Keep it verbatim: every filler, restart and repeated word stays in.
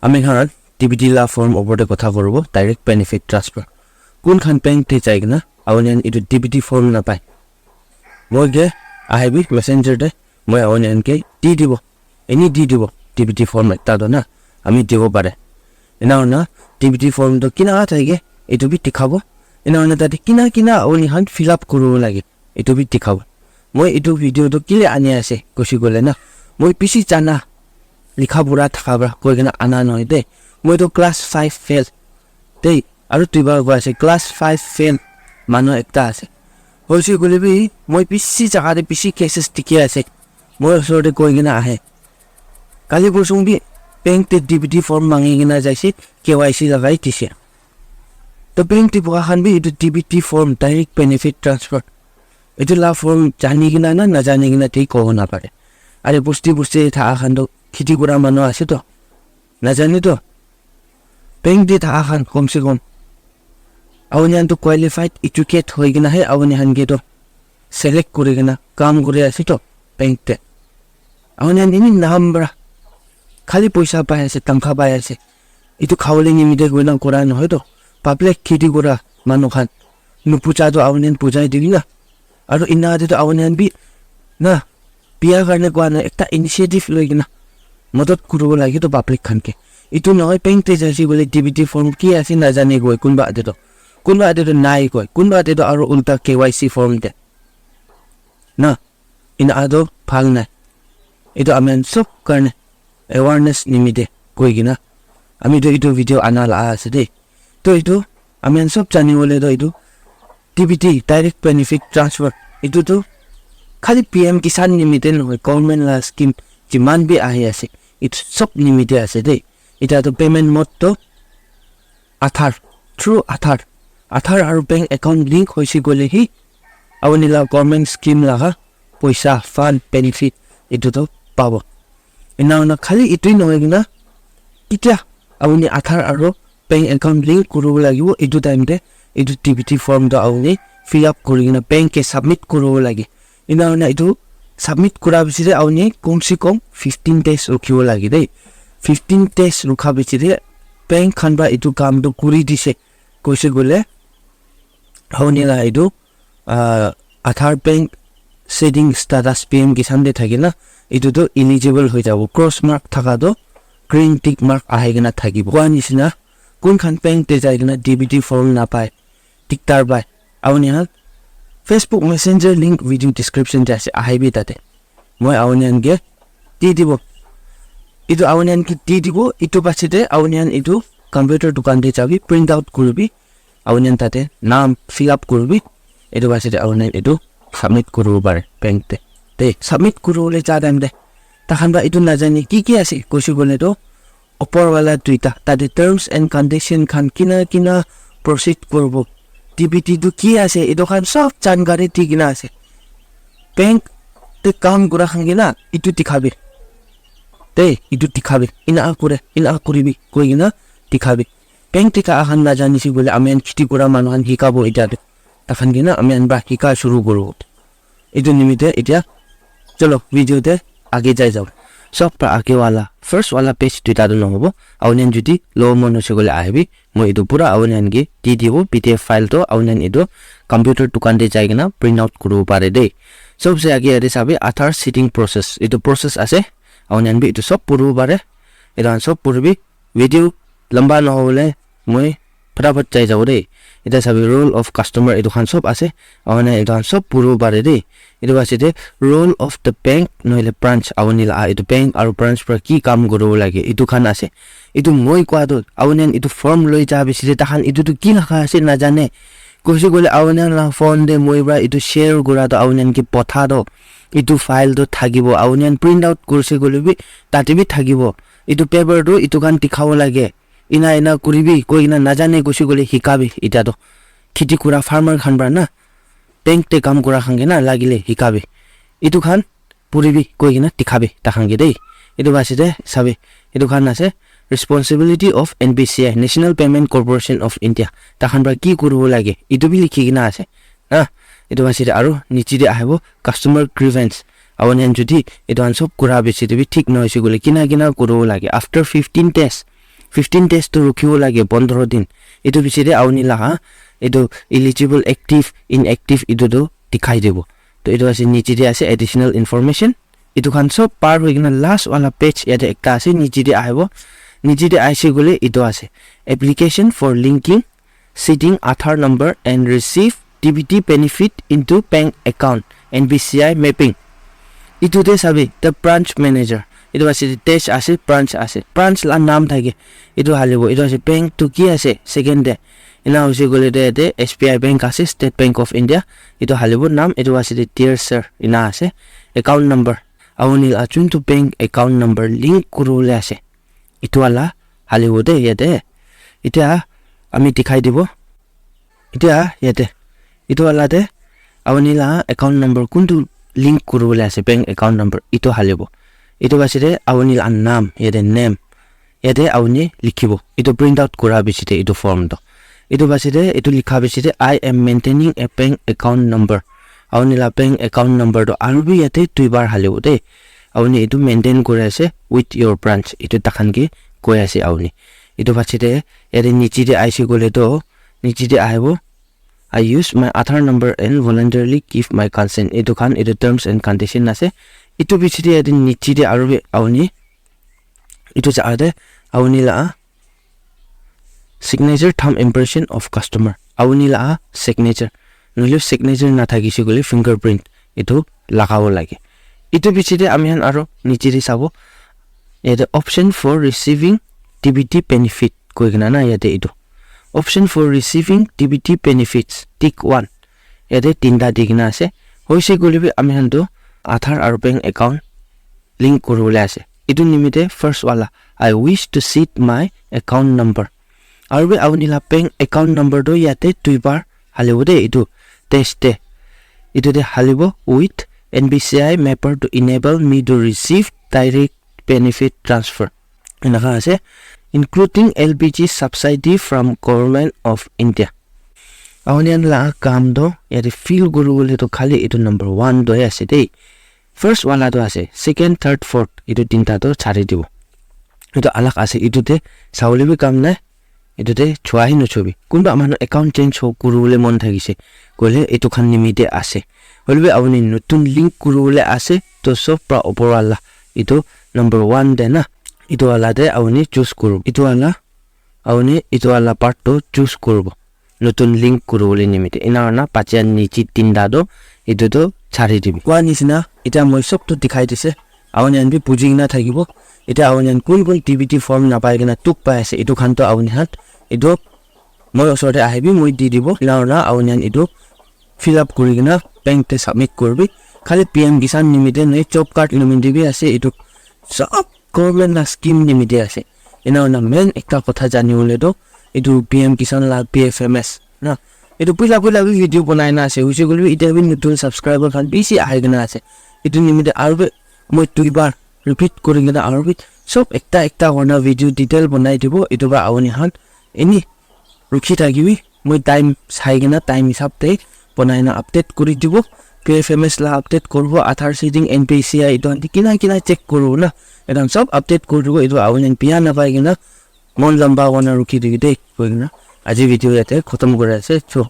Ami khan D B T la form opor te kotha koribo, direct benefit transfer. Kun khan bank te jai kena, apuni khan etu D B T form napai. Moi ke ahibi messenger te, moi apuni khan ke di dibo. Eni di dibo, D B T form ekta to na, ami dibo pare. Ena hona, D B T form to kina thake, etu bi dikhabo. Ena hona tate kina kina apuni khan fill up koribo lage, etu bi dikhabo. Moi etu video to kile ani ase, koshi kole na. Moi bishi jana, likha pura thaka pra, koi kena ana nohoi de. Moi to class five fail. Dei, aru tuiba koi ase, class five fail manu ekta ase. Hoise kole bi, moi bishi jaga te bishi cases dikhi ase. Moi osor te koi kena ahe. Kali porsong bi bank te D B T form mangi kena jaise, K Y C lagai dise. To bank te boha khan bi etu D B T form, direct benefit transfer, etu la form jani kena na najani kena thik kobo napare. Are bosti bosti thaha khan to kheti kura manu ase to. Najane to. Bank te thaha khan kom se kom. Apuni khan to qualified, educate hoi kena he apuni khan ke to select kuri kena kam kuri ase to bank te. Apuni khan eni nam pra khali poisa pai ase, tangkha pai ase. Etu khawole nimite koina kora nohoi to. Public kheti kura manu khan nupuja to apuni khan pujai dibi na. Aru ena te to apuni khan bi na biya karne koa na ekta initiative loi kena madad kuribo lage to public khan ke. Etu nohoi bank te jaise kole D B T form ki ase najane koi kunba ate to. Kunba ate to nai koi. Kunba ate to aru ulta K Y C form de. Na, ena ato bhal nai. Etu ami khan sob karne awareness nimite koi kena ami to etu video ana la ase de. To etu ami khan sob jani bole to etu D B T, direct benefit transfer, etu to khali P M Kisan nimite nohoi, government la scheme jiman bi ahi ase, etu sob nimite ase de. Eta to payment mode to Aadhaar, through Aadhaar, Aadhaar aru bank account link hoise kole hi apuni la government scheme laga poisa, fund, benefit etu to pabo. Ena hona khali etu nohoi kena, ketia apuni Aadhaar aru bank account link kuribo lagibo, etu time te etu D B T form to apuni fill up kuri kena bank ke submit kuribo lage. Ena hona etu submit kura piche te apuni kom se kom fifteen days rukhibo lage de. Fifteen days rukha piche te bank khan pra etu kam to kuri dise koise kole, apuni la etu, ah, Aadhaar bank saving status P M Kisan te thake na, etu to eligible hoi jabo. Cross mark thaka to green tick mark ahi kena thakibo. Koa nishina, kun khan bank te jai kena D B T form napai, diktar pai, apuni khan Facebook Messenger link video description te ase, ahibi tate. Moi apuni khan ke di dibo. Etu apuni khan ke di dibo, etu piche te apuni khan etu computer dukan te jabi, print out kuribi, apuni khan tate naam fill up kuribi, etu piche te apuni khan etu submit kuribo pare bank te. Te submit kuribole ja time te, takhan pra etu najane ki ki ase, koise kole to, opor wala duita, tate terms and condition khan kina kina proceed kuribo, D B T tu ki ase, etu khan sob jankari di kena ase. Bank te kam kura khan ke na etu dikhabi, te etu dikhabi, ena kure, ena kuribi koi kena dikhabi. Bank te ka khan najani se kole ami khan kheti kura manu khan hikabo eta te. Takhan ke na ami khan pra hika shuru kuribo. Etu nimite etia, chalo, video te age jai jao. Sob pra age wala, first wala page duita tu nohobo. Apuni khan jodi lobo mon hoise koile ahibi. Moi etu pura apuni khan ke di dibo, P D F file to apuni khan etu computer dukan te jai kena print out kuribo pare de. Sobse age yate sabi, Aadhaar seeding process. Etu process ase. Apuni khan bi etu sob puribo pare. Etu khan sob puribi. Video lamba nohobole moi phataphat jai jabo de. Eta sabi, role of customer, etu khan sob ase. Apuni etu khan sob puribo pare de. Etu ase de, role of the bank nohole branch, apuni la etu bank aru branch pra ki kam kuribo lage, etu khan ase. Etu moi koa tu, apuni khan etu form loi ja piche te takhan etu tu ki laga ase najane. Koise kole apuni khan la phone te moi pra etu share kura tu apuni khan ke potha tu, etu file tu thakibo, apuni khan print out kurise kole bi tate bi thakibo. Etu paper tu etu khan dikhabo lage. Ena ena kuribi koi kena najane koise kole hikabi eta to. Kheti kura farmer khan pra na, bank te kam kura khan ke na lagile hikabi. Etu khan puribi koi kena dikhabi takhan ke de. Etu piche te sabi, etu khan ase responsibility of N P C I, National Payment Corporation of India. Takhan pra ki kuribo lage, etu bi likhi kena ase. Ha, etu piche te aru niche te ahibo customer grievance. Apuni khan jodi etu khan sob kura piche te bi thik nohoise kole kina kina kuribo lage. After fifteen days, fifteen days tu rukhibo lage, pondro din. Etu piche te auni laga etu eligible, active, inactive etu tu dikhai dibo. To etu ase niche te ase additional information. Etu khan sob par hoi kena last wala page yate ekta ase, niche te ahibo. Niche te ahise koile etu ase, application for linking seeding Aadhaar number and receive D B T benefit into bank account, N P C I mapping. Etu te sabi, the branch manager. Etu ase, dash ase, branch ase. Branch la naam thake. Etu halibo. Etu ase, bank tu ki ase? Second te. Ena hoise koile te yate S B I Bank ase, State Bank of India. Etu halibo naam, etu ase te, dear sir, ena ase. Account number. Auni la chuntu bank account number link kuribole ase. Etu wala halibo de yate. Etia ami dikhai dibo. Etia yate. Etu wala te auni la account number kuntu link kuribole ase, bank account number. Etu halibo. Etu piche te auni la naam, yate name. Yate auni likhibo. Etu print out kura piche te etu form to. Etu piche te etu likha piche te, "I am maintaining a bank account number." Auni la bank account number to aru bi yate duibar halibo de. Auni etu maintain kuri ase with your branch. Etu takhan ke koi ase auni. Etu piche te yate niche te ahise koile to, niche te ahibo, "I use my Aadhaar number and voluntarily give my consent." Etu khan, etu terms and condition ase. Etu piche te yate niche te aru bi auni, etu jaga te auni la signature, thumb impression of customer. Auni la signature. Nohole signature nathakise koile fingerprint etu lagabo lage. Etu piche te ami khan aro niche te sabo. Yate option for receiving D B T benefit koi kena na yate etu. Option for receiving D B T benefits, tick one. Yate tinta di kena ase. Hoise koile bi ami khan tu Aadhaar aro bank account link kuribole ase. Etu nimite first wala, "I wish to seed my account number." Aru bi auni la bank account number tu yate duibar halibo de etu dash te. Etu te halibo, "With N P C I mapper to enable me to receive direct benefit transfer." Enaka ase, "Including L P G subsidy from Government of India." Auni khan la kam to yate fill kuribole to khali etu number one to he ase de. First wala tu ase, second, third, fourth, etu tinta tu chari dibo. Etu alag ase, etu te sabole bi kam nai, etu te chua hi nochobi. Kunba manu account change ho kuribole mon thakise koile etu khan nimite ase. Hoile bi auni notun link kuribole ase, to sob pra upor wala etu number one te na, etu wala te auni choose kuribo. Etu wala auni etu wala part to choose kuribo. Notun link kuribole nimite. Ena hoina pacha niche tinta to etu to chari dibi. Koa nishina, etia moi sob to dikhai dise. Auni khan bi buji kena thakibo. Etia auni khan kun kun D B T form napai kena dukh pai ase, etu khan to auni khan etu moi osor te ahibi, moi di dibo. Ena hoina auni khan etu fill up kuri kena bank te submit kuribi. Khali P M Kisan nimite nohoi, job card nimite bi ase, etu sob government la scheme nimite ase. Ena hoina main ekta kotha jani bole to, etu P M Kisan la P F M S na, etu puila puila bi video banai na ase, hoise koile bi etia bi notun subscriber khan bishi ahi kena ase. Etu nimite aru bi moi duibar repeat kuri kena aru bi sob ekta ekta kurina video detail banai dibo. Etu pra auni khan eni rukhi thakibi, moi time sai kena time hisab te banai na update kuri dibo. P F M S la update kuribo, Aadhaar seeding, N P C I, etu khan kina kina check kuribo na, etu khan sob update kuri dibo. Etu auni khan biya napai kena mon lamba hoina rukhi dibi de koi kena aji video yate khotom kuri ase. Cho.